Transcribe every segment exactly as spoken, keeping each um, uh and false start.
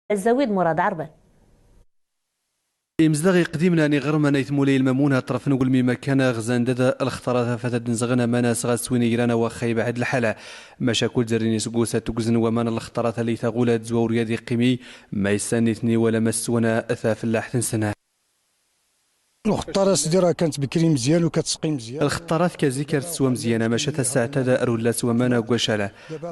Azzawi d Murad Ɛerban. Imezdaɣ iqdimen n Iɣrem n Ayt Mulay Lmamun, aṭraf n ugelmim akk-a ɣzan dad lxeṭṭarat afad ad nzɣen aman asɣas win igran a waxxa ibɛed lḥal. Maca kul zerrin iseggas ad tugzen waman lxeṭṭarat alli taɣul ad zwa ur yad iqqimi, ma issan nitni wala ma swan tafellaḥt-nsen. Lxeṭṭarat s dira kan tbekkri mezyan u ka tesqi mezyan. Lxeṭṭarat ka zik ar teswa mezyan, maca tasaɛt ad rullas waman agg wacal.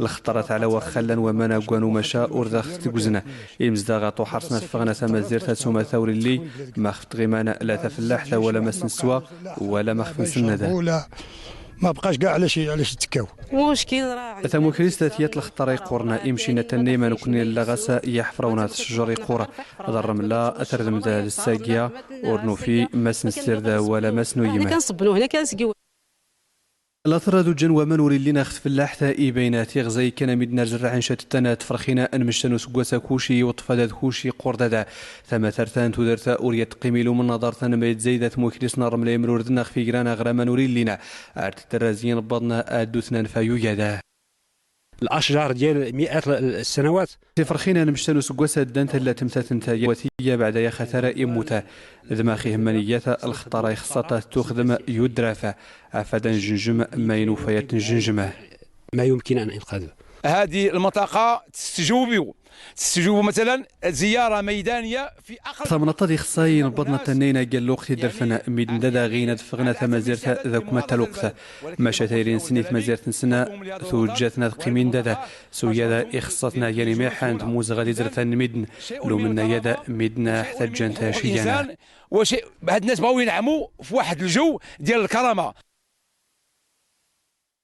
Lxeṭṭarat ɛla waxxa llan waman agg wanu, maca ur d aɣ-t-tugzen. Imezdaɣ a tuḥert ma teffɣen a tamazirt ad sumata ur illi, ma xf tɣiman la tafellaḥt wala ma s-neswa, wala ma xf nsennad. Ma bqac gaɛ ɛlac, ɛlac ttekkaw. Tamukrist a tyat lxeṭṭara iqquren, imcina tanna ma nekni lla ɣas yaḥfrawnat, ccjar iqqur, d rremla terdem d ssagya, ur nufi ma s-nessird wala ma s-nuyim. Later ad uǧǧan waman ur illin ax tfellaḥt, ibaynat iɣza ikkan amidden ar zerraɛen cattan tferxin n mecta n useggas akuci iweṭṭef ad ad kuci qurdada. Tamatart-a n tudert ur yatqim ilum n naḍart-a n ma yetzayda tmukris n rremla imrurden ax figran aɣraman ur illin. Ar tedderra zi inebbaḍen ad dutna nfa yuyad. الأشجار ديال مئات السنوات. Tiferxin n mecta n useggas ad ddant alla temtatent, watiya beɛda ya xatar immuta. D ma xi hemmaniyat lxeṭṭara ixṣṣat ad tuxdem yudraf, afad ad njenjem ma inufayat njenjem. ما يمكن أن إنقاذه. هذه المنطقة تستجوب، تستجوب مثلًا زيارة ميدانية في أقل. Tamnaḍt ad ixṣṣa inebbaḍen ad tannayna agg lluqt iderfen, midden d adaɣin ad ffɣen a tamazirt d akk ma taluqt. Maca tayri-nsen i tmazirt-nsen tuǧǧa-ten ad qqimin dada. S uyad ixṣṣa-ten a yan imiḥan tmuzɣa d izerfan n midden. Lumenna yad midden ḥtaǧǧan-t a ciyan. واش هاد الناس بغاو ينعموا في واحد الجو ديال الكرامة.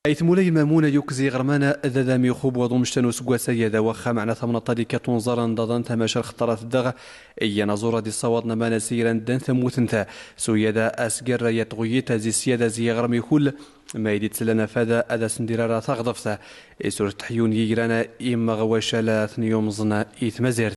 Ayt Mulay Lmamun a yukzi ɣerman d ad am ixub waḍu mecta n useggas ayad a waxxa meɛna tamnaḍt ad ikkat unẓar n daḍan tamaca lxeṭṭarat daɣ. Iyyan aẓur ad isawaḍ n aman as igran ddan tammut-nta. S uyad asgar a yat tɣuyyit a zi syad a zi iɣrem ikull. Ma id itsellan afad ad asen-d-irar a taɣḍeft. Is ur teḥyun yigran immeɣ wacal a ten-yumẓen i tmazirt.